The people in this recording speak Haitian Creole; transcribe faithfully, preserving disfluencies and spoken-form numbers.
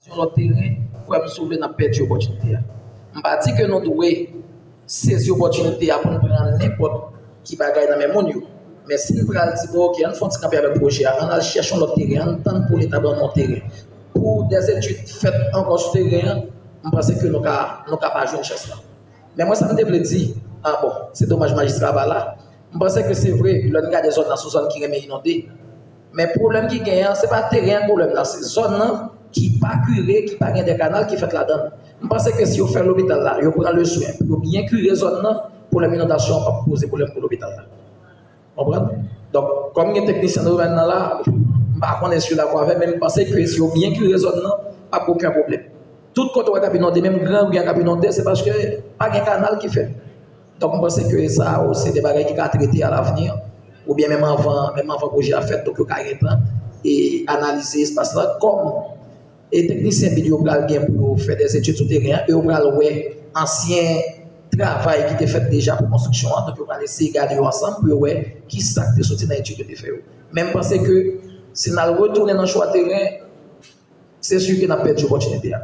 yon lòt teren, frè m, si w vle n ap pèdi opòtinite a. M pa di ke nou dwe sezi opòtinite a pou n pran nenpòt ki bagay nan men moun yo. Men si n pral di, bon, oke, ann fè yon ti kanpe avèk pwojè a, ann al chèche yon lòt teren, ann tann pou Leta ban nou yon teren. Pou dèzetid fèt ankò sou teren an, m panse ke nou ka, nou ka pa jwenn chans lan. Men mwen, sa m te vle di, ah bon, se domaj majistra pa la. M panse ke se vre, lè n gade zòn nan, se yon zòn ki renmen inonde. Men pwoblèm ki genyen an, se pa teren an k pwoblèm nan, se zòn nan ki pa kire, ki pa gen de kanal ki fèt ladan l. M panse ke si yo fè lopital la, yo pran le swen pou yo byen kire zòn nan, pwoblèm inondasyon an p ap poze pwoblèm pou lopital la. Konprann? Donk, kòm gen teknisyen nan domèn nan la, m pa konnen si yo dakò avè m, men m panse ke si yo byen kire zòn nan, p ap gen okenn pwoblèm. Tout kote w wè k ap inonde, menm Gran Ri an k ap inonde, se paske pa gen kanal ki fèt. Donk, m panse ke sa yo se de bagay ki ka trete alavni, oubyen menm anvan, menm anvan pwojè a fèt, donk yo ka gentan e analize espas la kòm e teknisyen BID yo pral gen pou yo fè de etid sou teren an, e yo pral wè ansyen travay ki te fèt deja pou konstriksyon an, donk yo pral eseye gade yo ansanm pou yo wè ki sa k te soti nan etid yo te fè yo. Men m panse ke si n al retounen nan chwa teren, se si ke n ap pèdi opòtinite a.